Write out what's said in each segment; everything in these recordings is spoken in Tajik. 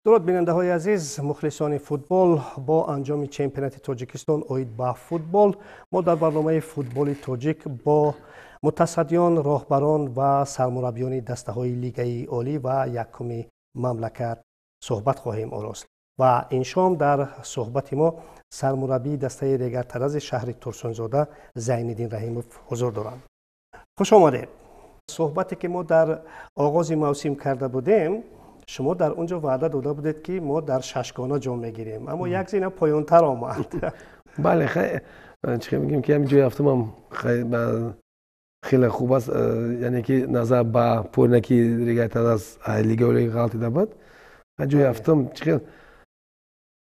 Дуруд, бинандаҳои азиз, мухлисони футбол. Бо анҷоми чемпионати Тоҷикистон оид ба футбол мо дар барномаи «Футболи тоҷик» бо мутасаддиён, роҳбарон ва сармураббиёни дастаҳои лигаи олӣ ва якуми мамлакат суҳбат хоҳем орост. Ва ин шом дар суҳбати мо сармураббии дастаи Регартарази шаҳри Турсунзода Зайниддин Раҳимов ҳузур доранд. Хуш омадед. Суҳбате ки мо дар оғози мавсим карда будем, шумо дар он ҷо ваъда дода будед, ки мо дар шашгона ҷо мегирем, аммо як зина поёнтар омад. Бале, чӣ мегӯем, ки ҳамин ҷои ҳафтумам хеле хуб аст, яъне ки назар ба поина, ки Регартараз лигаи ғалтида буд, ҷои ҳафтум чӣ хел.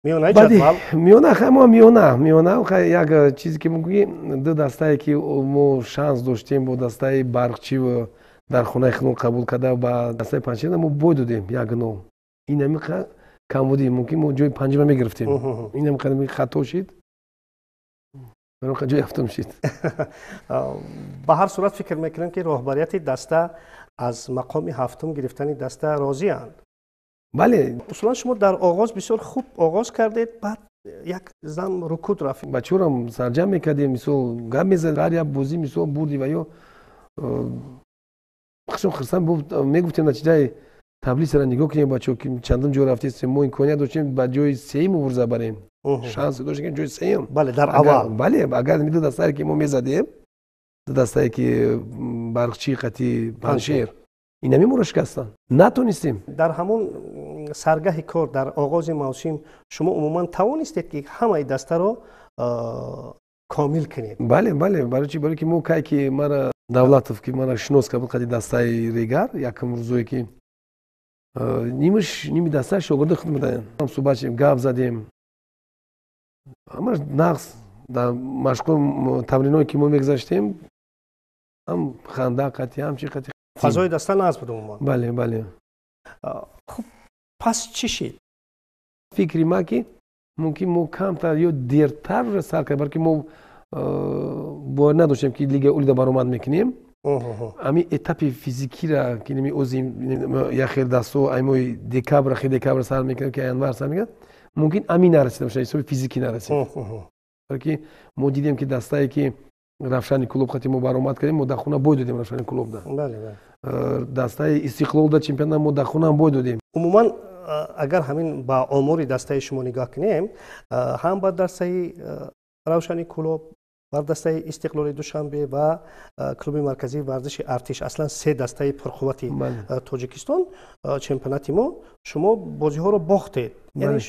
Миёнаи ҷадвал. Миёна, мо миёна. Як чизе ки мегӯем, ду дастае ки мо шанс доштем, бо дастаи Барқчиву дар хонаи худмон қабул карда, ба дастаи Панҷшер мо бой додем 1-0. Ин ҳамин камбудӣ, мумкин мо ҷои панҷума мегирифтем, ин ҳам хато шид, ҷои ҳафтум шид. Ба ҳар сурат, фикр мекунам, ки роҳбарияти даста аз мақоми ҳафтум гирифтани даста розианд. Бале. Усулан, шумо дар оғоз бисёр хуб оғоз кардед, баъд як зам рукуд рафт. Бачаҳорам сарҷам мекардем, мисол, гап мезад, ҳар як бозӣ, мисол, бурди ва ё хушон хурсанд мегуфтем. Натиҷаи таблисаро нигоҳ кунем, бачаҳо, ки чандум ҷо рафтестем. Мо имконият доштем ба ҷои сеюм мубориза барем, шанс доштем ҷои сеюм. Бале, дар аввал. Бале, агар ду дастае ки мо мезадем, ду дастае ки Барқчи қати Паншер, инами моро шикастанд, натонистем. Дар ҳамон саргаҳи кор, дар оғози мавсим шумо умуман тавонистед, ки ҳамаи дастаро комил кунед? Бале. Барои чи? Барои ки мо кай ки мара Давлатов, ки мара шинос кард қади дастаи Регар, якум рӯзое ки нимаш, ними даста шогирди худ буданд, суҳбат шудем, гап задем, ҳамаш нағз. Дар машқҳо, тамриное ки мо мегузаштем, ҳам ханда қатӣ, ҳам чи қатӣ. Фазои даста нағз буд умуман. Бале. Хуб, пас чӣ шид? Фикри ма, ки мумкин мо камтар ё дертар уже сар кард, балки мо бояд надоштем, ки лигаи олида баромад мекунем. Ҳамин этапи физикира, ки ними ози як хел дастҳо ай моҳи декабр, ахири декабр сар мекунад, ки январ сар мекунад, мумкин ҳамин нарасида бошад, ҳисоби физикӣ нарасид. Балки мо дидем, ки дастае ки Равшани Кӯлоб қати мо баромад кардем, мо дар хона бой додем Равшани Кӯлобда, дастаи Истиқлолда чемпионат мо дар хонаам бой додем. Умуман, агар ҳамин ба омори дастаи шумо нигоҳ кунем, ҳам ба дастаи Равшани Кӯлоб, бар дастаи Истиқлоли Душанбе ва клуби марказии варзиши Артиш, аслан се дастаи пурқуввати Тоҷикистон, чемпионати мо, шумо бозиҳоро бохтед. Яъне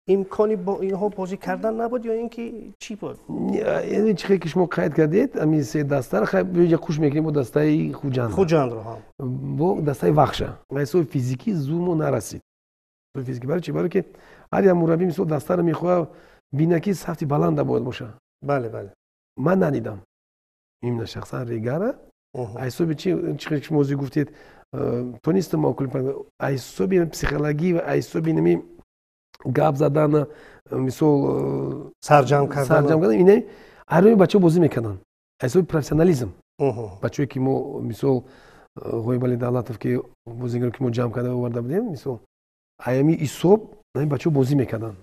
имкони бо инҳо бозӣ кардан набуд ё ин ки чӣ буд? Яъне чӣ хел ки шумо қайд кардед, ҳамин се дастаро хай хуш мекунем, бо дастаи Хуҷанд. Хуҷандро ҳам. Бо дастаи Вахша ҳисоби физикӣ зур мо нарасид. Физикӣ барои чи? Барои ки ҳар як мураббӣ, мисол, дастаро мехоҳад бина, ки сафти баланда бояд бошад. Бале. Ман надидам именно шахсан Регара ҳисоби чи, чи шумо озӣ гуфтед, тонистам ҳисоби психологӣ ва ҳисоби нами гап задан, мисол, сарҷам кардан. Сарҷам кардан, ина ҳаррои бачаҳо бозӣ мекарданд ҳисоби профессионализм. Бачаҳое ки мо, мисол, Ғоибали Давлатов, ки бозигаро ки мо ҷамъ карда оварда будем, мисол, аями ҳисоб ҳамин бачаҳо бозӣ мекарданд.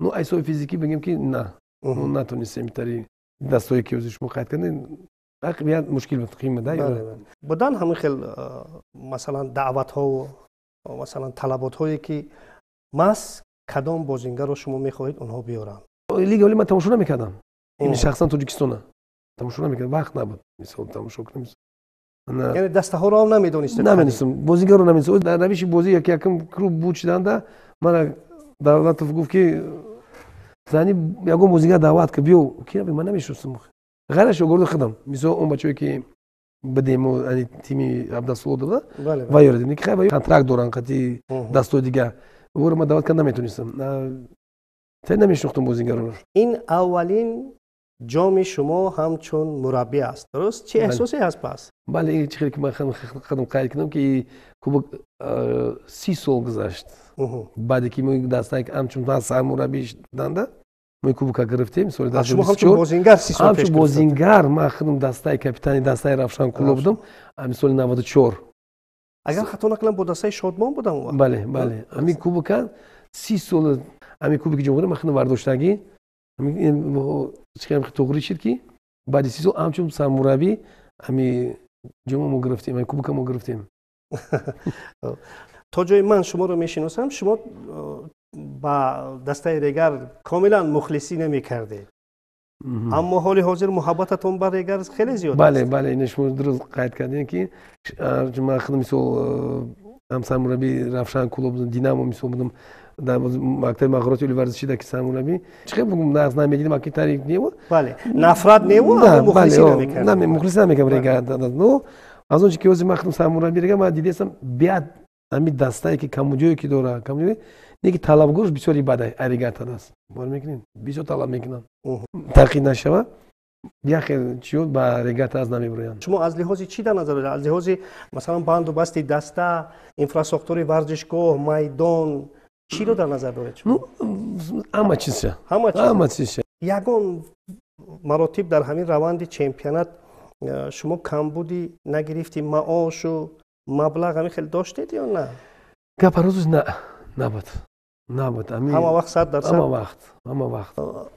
Ну, ҳисоби физикӣ бигем, ки на, мо натонистем тари дастое ки ҳозир шумо қайд кардед, як мушкил буд, қийин буд. Будан ҳамин хел, масалан, даъватҳо, масалан, талаботҳое, ки маҳз кадом бозингарро шумо мехоҳед, онҳо биёранд? Лига оли ман тамошо намекардам, ин шахсан Тоҷикистона тамошо намекардам, вақт набуд, мисол, тамошо кунам. Яъне дастаҳоро ҳам намедонистед? Намедонистам, бозигарро намедонистам. Дар равиши бозӣ як якум клуб буд шуданда, мана Давлатов гуфт, ки зани ягон бозигар даъват кар, биё. Ки ман намешиносам, ғайр аз шогирди худам, мисол, он бачаҳое ки бидем, тими Абдасулодова ва ёрдем, ки хай контракт доранд қати дастои дигар, ӯро ман даъват карда наметонистам, намешинохтам бозигароро. Ин аввалин ҷоми шумо ҳамчун мураббӣ аст, дуруст? Чӣ эҳсосе ҳаст пас? Бале, чӣ хеле ки ман худам қайд кунам, ки кубок 30 сол гузашт, баъде ки мо дастае ҳамчун ман сармураббӣ шуданда мо кубока гирифтем соли. Шумо ҳамчун бозингар 30 сол пеш? Ҳамчун бозингар ман худам дастаи капитани дастаи Равшан Кӯлоб будам ҳамин соли 94. Агар хато накунам, бо дастаи Шодмон будам он вақт. Бале, ҳамин кубока. 30 сол ҳамин кубоки ҷумҳурӣ ман худам вардоштагӣ, туғри шид ки баъди 30 сол ҳамчун сармураббӣ ҳами ҷома мо гирифтем, ҳами кубока мо гирифтем. То ҷои ман шуморо мешиносам, шумо ба дастаи Регар комилан мухлисӣ намекардед, аммо ҳоли ҳозир муҳаббататон ба Регар хеле зиёд аст. Бале, бале, ина шумо дуруст қайд кардем ки ман худам мисол ҳам сармураббии Равшан клуб будам, Динамо мисол будам, дар мактаби мағрурияти олии варзишӣ даки сармураббӣ. Чӣ хел бугум, нағз намедидим, аки таърих неву. Бале, нафрат неву, аммо мухлисӣ намекардем. Мухлисӣ намекардам Регар. Но аз он чи ки ҳозир ман худам сармураббии Регар, ман дидастам беад ҳамин дастае ки камуҷое ки дора, камуҷое не ки талабгорш бисёри бад Регар аст. Бовар мекунед? Бисёр талаб мекунанд. Танқид нашава, як хел чиё ба Регар аз намебироянд. Шумо аз лиҳози чӣ дар назар доред? Аз лиҳози масалан банду басти даста, инфрасохтори варзишгоҳ, майдон, чиро дар назар доред шумо? Ҳама чизша. Ҳама чизша. Ягон маротиб дар ҳамин раванди чемпионат шумо камбудӣ нагирифти, маошу маблағ ҳамин хел доштед ё на? Гапа рӯзш на, набуд. Набуд. Ҳама вақт 100%? Ҳама вақт, ҳама вақт.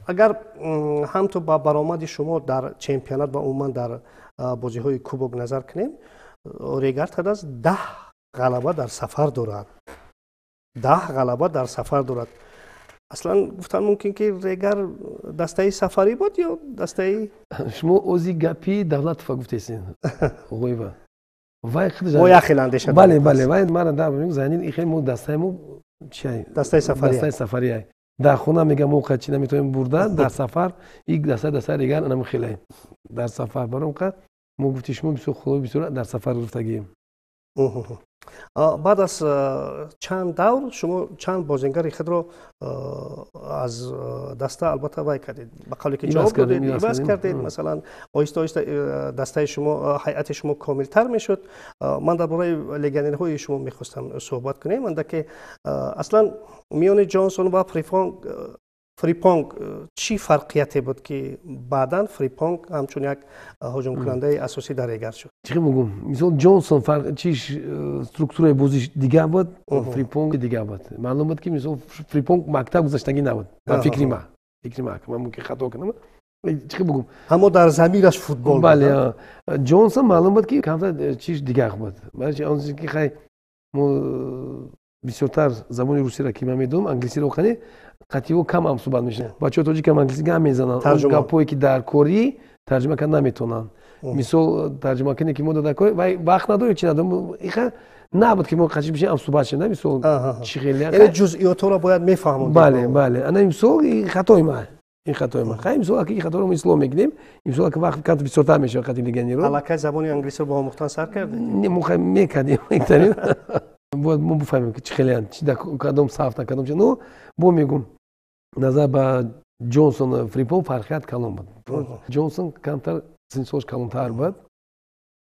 Агар ҳам то ба баромади шумо дар чемпионат ва умуман дар бозиҳои кубок назар кунем, Регар ТадАЗ 10 ғалаба дар сафар дорад. 10 ғалаба дар сафар дорад. Аслан гуфтан мумкин ки Регар дастаи сафарӣ буд ё дастаи Шумо ози гапи Давлатова гуфтесин, Ғоева. Вай худаш мо як хел андеша. Бале, бале, вай мара да занин ихе мо дастаи мо чиай? Дастаи сафарӣ. Дастаи сафарӣ. Дар хона мегам мо қачи наметавонем бурда, дар сафар ик дастаи Регар анам хеле. Дар сафар баром қа мо гуфти шумо бисёр хулои бисёр дар сафар гирифтагием. Баъд аз чанд давр шумо чанд бозингари худро аз даста албатта вай кардед, ба қавле ки ҷавоб додед, иваз кардед. Масалан оҳиста оҳиста дастаи шумо, ҳайати шумо комилтар мешуд. Ман дар бораи легионерҳои шумо мехостам суҳбат кунем, анда ки аслан миёни Ҷонсон ва Фрипонг чӣ фарқияте буд ки баъдан Фрипонг ҳамчун як ҳуҷумкунандаи асосӣ дар Регар шуд? Чӣ мегӯм, мисол Ҷонсон фарқ чиш структураи бозиш дигар буд, Фрипонг дигар буд. Маълум буд ки мисол Фрипонг мактаб гузаштагӣ набуд. Ба фикри ман, фикри ман, ман мумкин хато кунам. Чӣ бигӯм? Аммо дар замираш футбол буд. Бале, Ҷонсон маълум буд ки камтар чиш дигар буд. Барои он ки хай мо бисёртар забони русиро ки ман медонам, англисиро қани қатъиво кам ҳам суҳбат мешавад. Бачаҳои тоҷик ҳам англисӣ гап мезананд, гапҳое ки дар корӣ тарҷума карда наметавонанд. Мисол тарҷума кунем ки мо дар кор вай вақт надорем, чи надорем, иха набуд ки мо қачи бишем ҳам суҳбат шавем, мисол чӣ хеле. Яъне ҷузъиётҳоро бояд мефаҳмондем. Бале, бале. Ана мисол ин хатои ман. Ин хатои ман. Хай мисол аки ин хаторо мо ислоҳ мекунем, мисол аки вақт камтар бисёртар мешавад қати легионерро. Аллакай забони англисиро бо омӯхтан сар кардед? Не, мо хай мекардем, мекардем. Бояд мо бифаҳмем ки чӣ хелеанд, чи дар кадом саф, дар кадом чи. Но бо мегӯм, назар ба Ҷонсон Фрипон фарқият калон буд. Ҷонсон камтар синсолаш калонтар буд.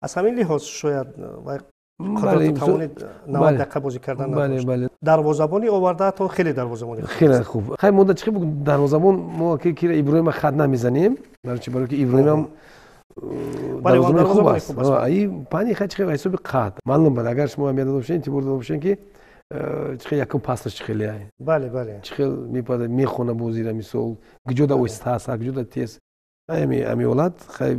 Аз ҳамин лиҳоз шояд вай қудрати тавони 90 дақиқа бозӣ кардан надошт. Дарвозабони овардаатон хеле дарвозабони хуб. Хеле хуб. Хай монда чӣ бигӯм, дарвозабон мо ки кира Иброҳима хат намезанем, барои чи, барои ки Иброҳим ҳам дарвозабони хуб аст. И пани хай чӣ хел ҳисоби қад. Маълум буд, агар шумо ҳам ёд бошед, интибор дода бошед ки чӣ хел якум пасаш чӣ хеле ай. Бале, бале. Чӣ хел мепада мехона бозира мисол, куҷо да оҳиста аст, куҷо да тез. Ами ҳолат хай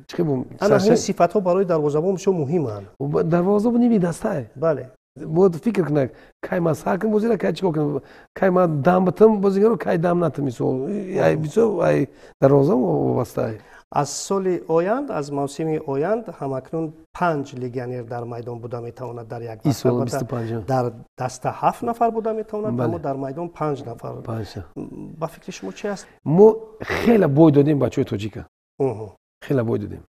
чӣ хел бум? Ана ҳамин сифатҳо барои дарвозабон бисёр муҳиманд. Дарвозабон ними дастае. Бале. Бояд фикр кунад, кай ман сар кунам бозира, кай чикор кунам, кай ман дам битам бозигаро, кай дам натам мисол. Ай бисёр ай дарвозабон вобастае. Аз соли оянд, аз мавсими оянд ҳамакнун 5 легионер дар майдон буда метавонад дар як вақт. Дар даста 7 нафар буда метавонад, аммо дар майдон 5 нафар. Ба фикри шумо чи аст? Мо хеле бой додем бачаҳои тоҷика. Хеле бой додем.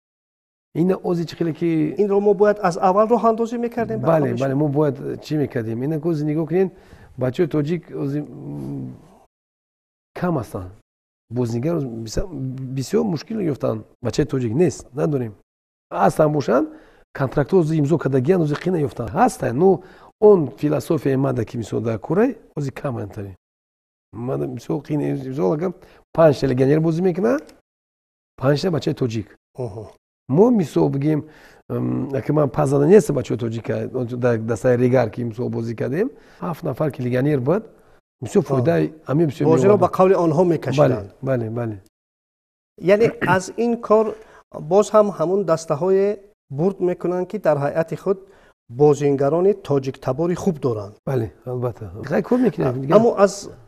Ина ози чӣ хеле ки инро мо бояд аз аввал роҳандозӣ мекардем? Бале, бале, мо бояд чӣ мекардем? Ина ози нигоҳ кунед, бачаҳои тоҷик ози кам ҳастанд. Бозингар бисёр мушкил ёфтанд. Бачаи тоҷик нест, надорем. Ҳастанд бошанд, контрактҳо ози имзо кардагиянд, ози қина ёфтанд. Ҳастанд, но он философияи мада ки мисол дар курай, ози камантари. Мада мисол қина, мисол агар 5 легионер бозӣ мекунад, 5 бачаи тоҷик. Мо мисол бигем, аки ман пас зада нестам бачаҳои тоҷика, дар дастаи Регар ки мисол бозӣ кардем, 7 нафар ки легионер буд, бисёр фоидаи ҳамин бисёр бозиро ба қавли онҳо мекашиданд. Бале, бале. Яъне аз ин кор боз ҳам ҳамун дастаҳое бурд мекунанд, ки дар ҳайати худ бозингарони тоҷиктабори хуб доранд. Бале, албатта. Хай кор мекунем. Аммо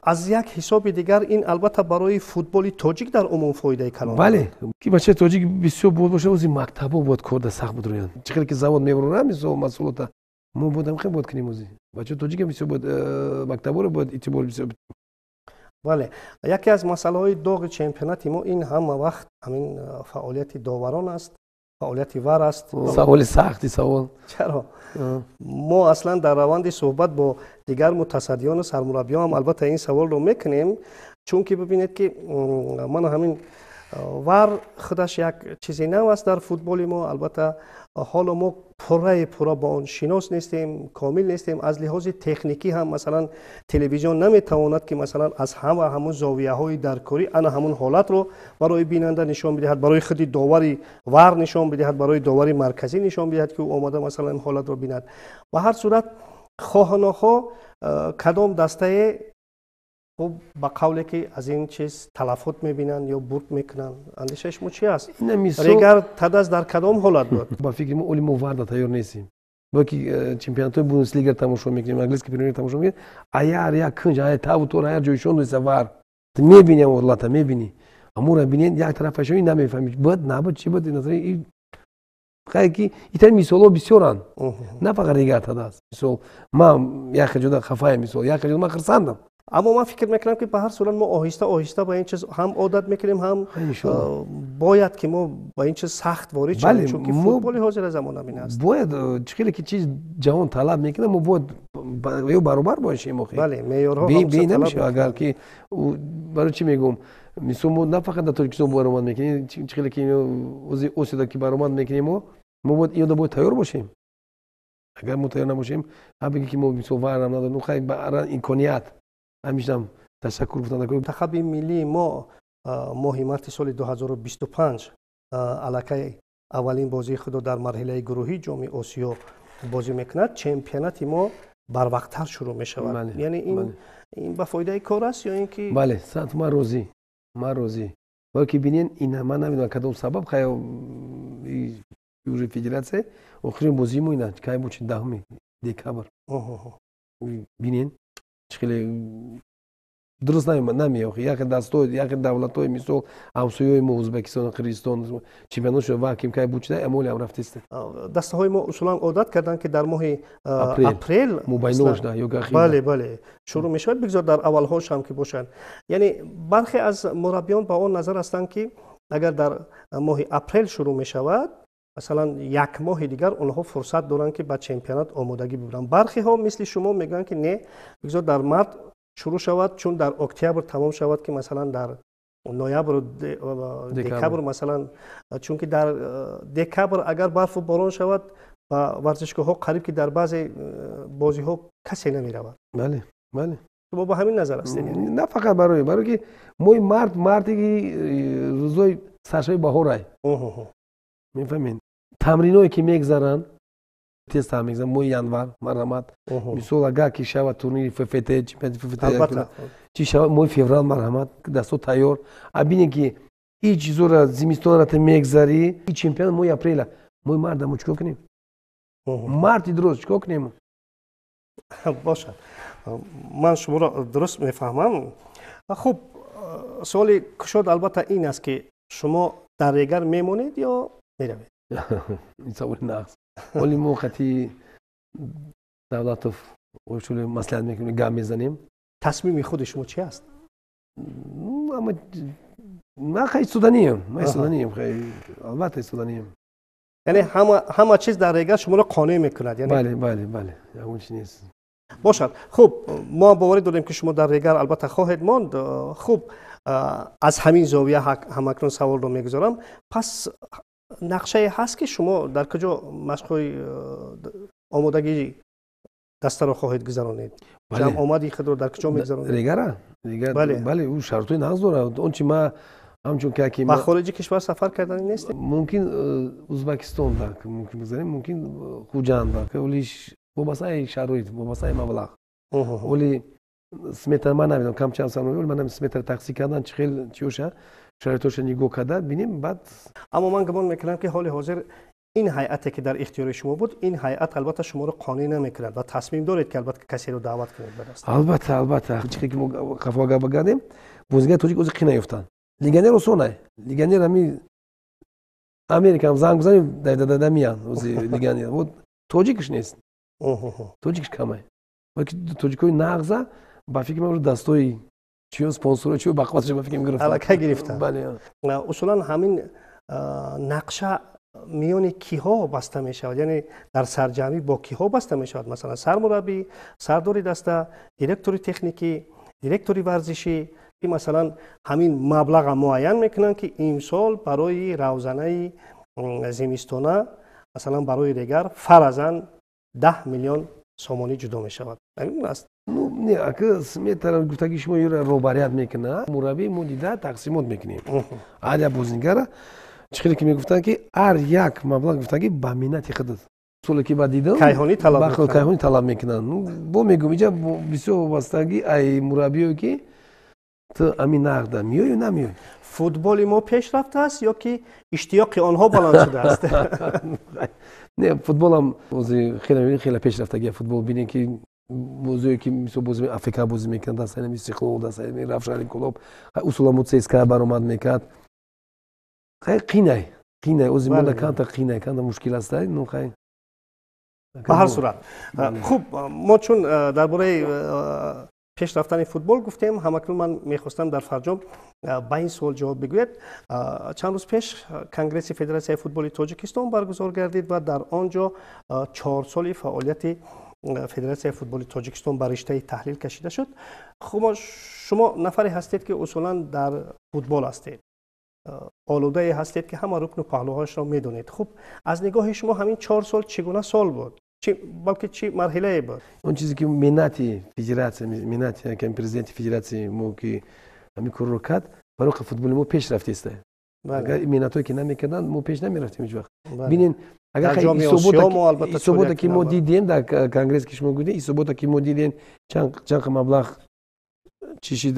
аз як ҳисоби дигар ин албатта барои футболи тоҷик дар умум фоидаи калон. Бале, ки бачаи тоҷик бисёр буд боша, ози мактабо бояд кор да сахт будроянд. Чӣ хеле ки завод мебурорам, мисол маҳсулота, мо бояд ҳам бояд кунем ози. Бачаи тоҷик бисёр бояд мактаборо бояд эътибор бисёр. Бале, яке аз масъалаҳои доғи чемпионати мо ин ҳама вақт ҳамин фаъолияти доварон аст, фаъолияти ВАР аст. Саволи сахти савол. Чаро? Мо аслан дар раванди суҳбат бо дигар мутасаддиёну сармураббиён ҳам албатта ин саволро мекунем, чунки бибинед, ки мана ҳамин ВАР худаш як чизи нав аст дар футболи мо. Албатта ҳоло мо пурраи пурра бо он шинос нестем, комил нестем. Аз лиҳози техникӣ ҳам масалан телевизион наметавонад, ки масалан аз ҳама ҳамун зовияҳои даркорӣ ана ҳамун ҳолатро барои бинанда нишон бидиҳад, барои худи довари ВАР нишон бидиҳад, барои довари марказӣ нишон бидиҳад, ки ӯ омада масалан ин ҳолатро бинад. Ба ҳар сурат хоҳу нохоҳ кадом дастае хуб ба қавле ки аз ин чиз талафот мебинанд ё бурд мекунанд. Андешаи шумо чи аст? Регар ТадАЗ дар кадом ҳолат буд? Ба фикри мо, оли мо ВАРда тайёр нестем. Бо ки чемпионатҳои Бундеслига тамошо мекунем, английский Премьер тамошо мекунем, аяр як кунҷ, ая таву тор, аяр ҷойшон доиста ВАР. Мебини ам ҳолата, мебини. Амура бинен, як тарафашо ин намефаҳми. Буд, набуд, чӣ буд? Хай ки итар мисолҳо бисёранд. На фақат Регар ТадАЗ. Мисол, ман як ҷода хафаям, мисол, як ҷода ман хурсандам. Аммо ман фикр мекунам, ки ба ҳар сурат мо оҳиста оҳиста ба ин чиз ҳам одат мекунем, ҳам бояд ки мо ба ин чиз сахт ворид шавем, чунки футболи ҳозира замон ҳамин аст. Бояд чӣ хеле ки чиз ҷаҳон талаб мекунад, мо бояд ё баробар бошем охи. Бале, меъёрҳо бе намешавад. Агар ки барои чӣ мегӯм, мисол мо на фақат дар Тоҷикистон баромад мекунем, чӣ хеле ки ози Осиёда ки баромад мекунем, мо бояд иёда бояд тайёр бошем. Агар мо тайёр набошем, ҳа бигӣ ки мо мисол ВАРам надорем, хай имконият ҳамишам ташаккур гуфтан. Мунтахаби миллии мо моҳи марти соли 2025 аллакай аввалин бозии худро дар марҳилаи гурӯҳии Ҷоми Осиё бозӣ мекунад. Чемпионати мо барвақттар шурӯъ мешавад. Яъне ин ба фоидаи кор аст ё ин ки? Бале, сат ман розӣ, ман розӣ. Барои ки бинен, ина ман намедонам кадом сабаб, хай уже федератсия охирин бозии мо ина кай буд, 10 декабр. Бинен, чӣ хеле дуруст намеохи. Яке дастҳои, яке давлатҳои, мисол ҳамсоёи мо Ӯзбекистон, Қирғизистон чемпионат шуда, ваким кай буд шуда, амоли ҳам рафтест. Дастаҳои мо усулан одат карданд, ки дар моҳи апрел мубайношда ё гахи. Бале, бале, шурӯъ мешавад, бигзор дар аввалҳош ҳам ки бошанд. Яъне бархе аз мураббиён ба он назар ҳастанд, ки агар дар моҳи апрел шурӯъ мешавад, масалан як моҳи дигар онҳо фурсат доранд, ки ба чемпионат омодагӣ бибаранд. Бархеҳо мисли шумо мегӯянд, ки не, бигзор дар март шурӯъ шавад, чун дар октябр тамом шавад, ки масалан дар ноябру декабр, масалан, чунки дар декабр агар барфу борон шавад, ба варзишгоҳҳо қариб ки дар баъзе бозиҳо касе намеравад. Бале, бале. Шумо ба ҳамин назар ҳастед? На фақат барои ки моҳи март, марте ки рӯзои саршави баҳорай, мефаҳмед, тамриное ки мегзаранд, тез мегзаранд. Моҳи январ марҳамат, мисол агар ки шавад турнири ФФТ, чемпионати ФФТ чӣ шавад, моҳи феврал марҳамат, дастҳо тайёр. А бинед, ки ин чизора зимистонра та мегзарӣ, и чемпионат моҳи апрела, моҳи марта мо чикор кунем? Марти дуруст чикор кунем? Бошад, ман шуморо дуруст мефаҳмам. Хуб, суоли кушод албатта ин аст, ки шумо дар Регар мемонед ё меравед? Ин саволи нағз. Оли мо қати Давлатов шули маслиҳат мекунем, гап мезанем. Тасмими худи шумо чи аст? Ман хай истоданием, ман истоданием, албатта истоданием. Яъне ҳама чиз дар Регар шуморо қонеъ мекунад? Бале, бале, бале, ягон чи нест. Бошад. Хуб, мо боварӣ дорем, ки шумо дар Регар албатта хоҳед монд. Хуб, аз ҳамин зовия ҳамакнун саволро мегузорам: пас нақшае ҳаст, ки шумо дар куҷо машқҳои омодагии дастаро хоҳед гузаронед? Ҷамъомади худро дар куҷо мегузаронед? Регара? Бале, ӯ шартҳои нағз дорад. Он чи ма Ҳамчун ки ба хориҷи кишвар сафар кардани нестед? Мумкин Узбекистон мумкин бизанем, мумкин Хуҷанд, олиш вобастаи шароит, вобастаи маблағ. Оли смета ман намедонам кам чанд сар, ман смета тақсим кардан чӣ хел чиёша, шароитоша нигоҳ карда бинем баъд. Аммо ман гумон мекунам, ки ҳоли ҳозир ин ҳайате, ки дар ихтиёри шумо буд, ин ҳайат албатта шуморо қонеъ намекунад ва тасмим доред, ки албатта касеро даъват кунед ба даст. Албатта, албатта. Чӣ ки мо қафо гап багардем, бозигари тоҷик ози қина ёфтанд. Легионер осонай, легионер ами Америкам занг бизанем, дада миян ози легионер. Вот тоҷикш нест, тоҷикш камай. Тоҷикои нағза, ба фикри ман, дастои чиё, спонсоро чиё бақватша, ба фикри гирифтан, аллакай гирифтан. Бале. Усулан ҳамин нақша миёни киҳо баста мешавад, яъне дар сарҷамъӣ бо киҳо баста мешавад? Масалан, сармураббӣ, сардори даста, директори техникӣ, директори варзишӣ, ки масалан ҳамин маблаға муайян мекунанд, ки имсол барои равзанаи зимистона, масалан, барои Регар фаразан 10 миллион сомонӣ ҷудо мешавад, ҳамин аст? Ну не, ака, сметара гуфтаги шумо юра роҳбарият мекунад, мураббӣ. Мо дида тақсимот мекунем ҳар як бозингара. Чӣ хеле ки мегуфтанд, ки ҳар як маблағ гуфтаги ба миннати худат. Соле ки ба дидам кайҳонӣ талаб. Кайҳонӣ талаб мекунанд. Бо мегӯм, иҷа бисёр вобастагӣ ай мураббиё, ки ту ами нақда меоӣ, намеоӣ. Футболи мо пеш рафтааст ё ки иштиёқи онҳо баланд шудааст? Не, футболам хеле хеле пеш рафтагия. Футбол бинем, ки бозие ки мисол бози Африка бозӣ мекунад, дастаи Истиқлол, дастаи Равшани Кӯлоб, усула мо ЦСКА баромад мекард. Хай, қинай, қинай ози мода камта қинай, камта мушкил астай, ну хай. Ба ҳар сурат, хуб, мо чун дар бораи пеш рафтани футбол гуфтем, ҳамакнун ман мехостам дар фарҷом ба ин суол ҷавоб бигӯед. Чанд рӯз пеш Конгресси Федератсияи футболи Тоҷикистон баргузор гардид ва дар он ҷо 4 соли фаъолияти Федератсияи футболи Тоҷикистон ба риштаи таҳлил кашида шуд. Хуб, шумо нафаре ҳастед, ки усулан дар футбол ҳастед, олудае ҳастед, ки ҳама рукну паҳлӯҳояшро медонед. Хуб, аз нигоҳи шумо ҳамин 4 сол чӣ гуна сол буд, балки чӣ марҳилае буд? Он чизе ки миннати федератсия, миннати президенти федератсияи мо, ки ҳамин корро кард, барои футболи мо пеш рафтеста. Агар миннатое ки намекарданд, мо пеш намерафтем ҳеҷ вақт. Бинен, агар ҳисобота ки мо дидем дар конгресс, ки шумо гуфтед, ҳисобота ки мо дидем, чанд маблағ чӣ шид,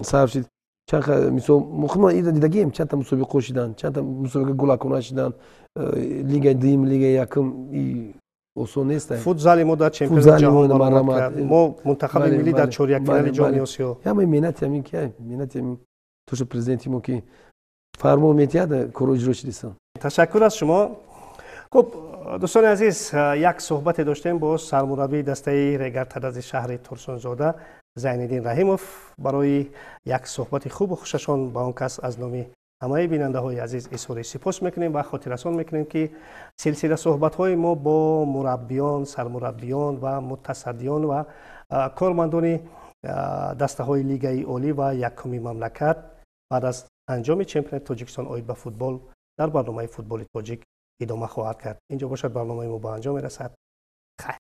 сарф шид, чанд мисол мо худмон ида дидагием, чандта мусобиқо шиданд, чандта мусобиқа голакона шиданд, лигаи дуюм, лигаи якум, осон нест. Футзали мо дар чемпионати ҷаҳон баромад, мо мунтахаби миллӣ дар чорякфинали Ҷоми Осиё. Ҳамаи меҳнати ҳамин ки, меҳнати ҳамин тоша президенти мо, ки фармон метиҳад, корро иҷро шидисан. Ташаккур аз шумо. Хуб, дӯстони азиз, як суҳбате доштем бо сармураббии дастаи Регар-ТадАЗи шаҳри Турсунзода Зайниддин Раҳимов. Барои як суҳбати хубу хушашон ба он кас аз номи ҳамаи бинандаҳои азиз изҳори сипос мекунем ва хотиррасон мекунем, ки силсила суҳбатҳои мо бо мураббиён, сармураббиён ва мутасаддиён ва кормандони дастаҳои лигаи олӣ ва якуми мамлакат баъд аз анҷоми чемпионати Тоҷикистон оид ба футбол дар барномаи «Футболи тоҷик» идома хоҳад кард. Инҷо бошад, барномаи мо ба анҷом мерасад. Хайр.